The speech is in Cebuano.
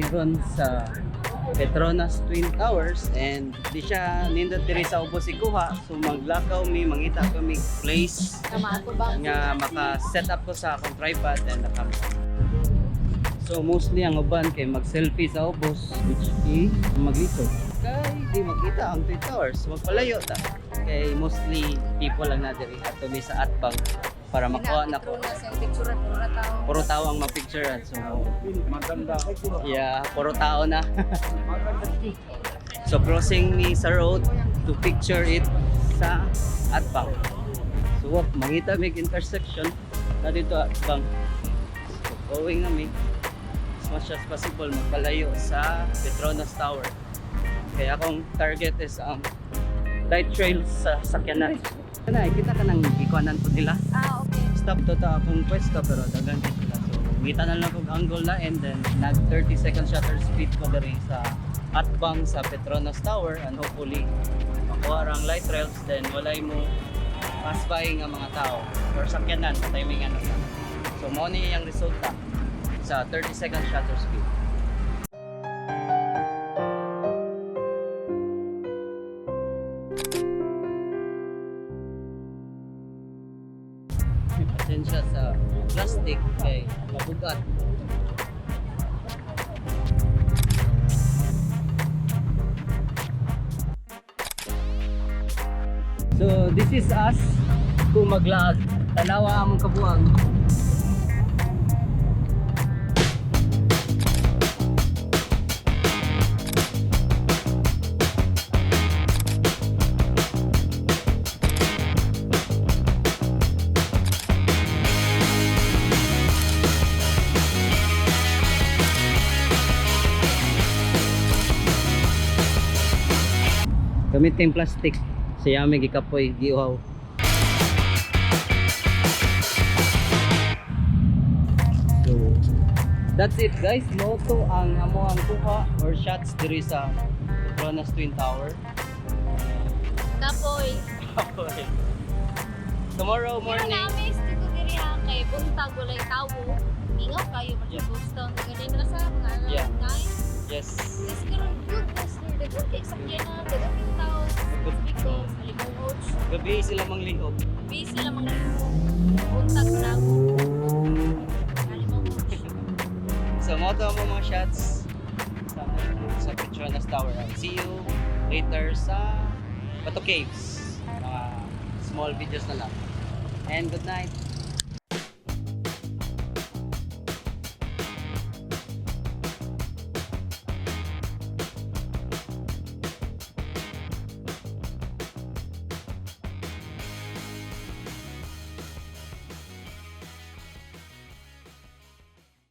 Ron sa Petronas Twin Towers and di siya nindot diri sa ubos ikuha, so maglakaw mi, mangita kami place nga maka-set up ko sa akong tripod and the camera. So mostly ang uban kay mag-selfie sa ubos, which is maglisod. Kay di makita ang Twin Towers, magpalayo ta. Kay mostly people lang na diri ato mi sa atbang para makuha na ko. Sa picture, puro na tao. Puro tao ang mapicturean. So Maganda. Yeah, puro tao na. So crossing mi sa road to picture it sa atbang. So walk, mangita mig intersection na dito atbang. So going na mi as much as possible magpalayo sa Petronas Tower. Kaya akong target is ang light trail sa sakyanan. Na, kita ka nang gikuanan po nila. Ah, okay. Stop to ta akong pwesto pero daghan kay sila. So ngita na lang kog angle na and then nag 30-second shutter speed ko diri sa atbang sa Petronas Tower and hopefully makuha ra ang light rails, then walay mo pass by nga mga tao or sakyanan sa timing ano. So mao ni iyang resulta sa 30-second shutter speed. Pasensya sa plastic kay mabugat. So this is us kung maglaag. Tanawa among kabuang. Gamit yung plastic. Sa yami gikapoy, giuhaw. So, that's it, guys. Mao to ang amo ang kuha or shots diri sa Petronas Twin Tower. Kapoy. Tomorrow Pero morning, na-amaze dito diri ha, kay buntag walay tawo. Mingaw kayo, mag-ghost town. Galing na sa mga around 9. Yes, karon goodness Lord, daghan kay sakyanan, daghan kay tao. Sabi ko, malimuot. Gabi sila manglihok. Busy lang mga buntag na ako. Malimuot. So, mao to ang mga shots sa Petronas Tower. I'll see you later sa Batu Caves. Mga small videos na lang. And good night.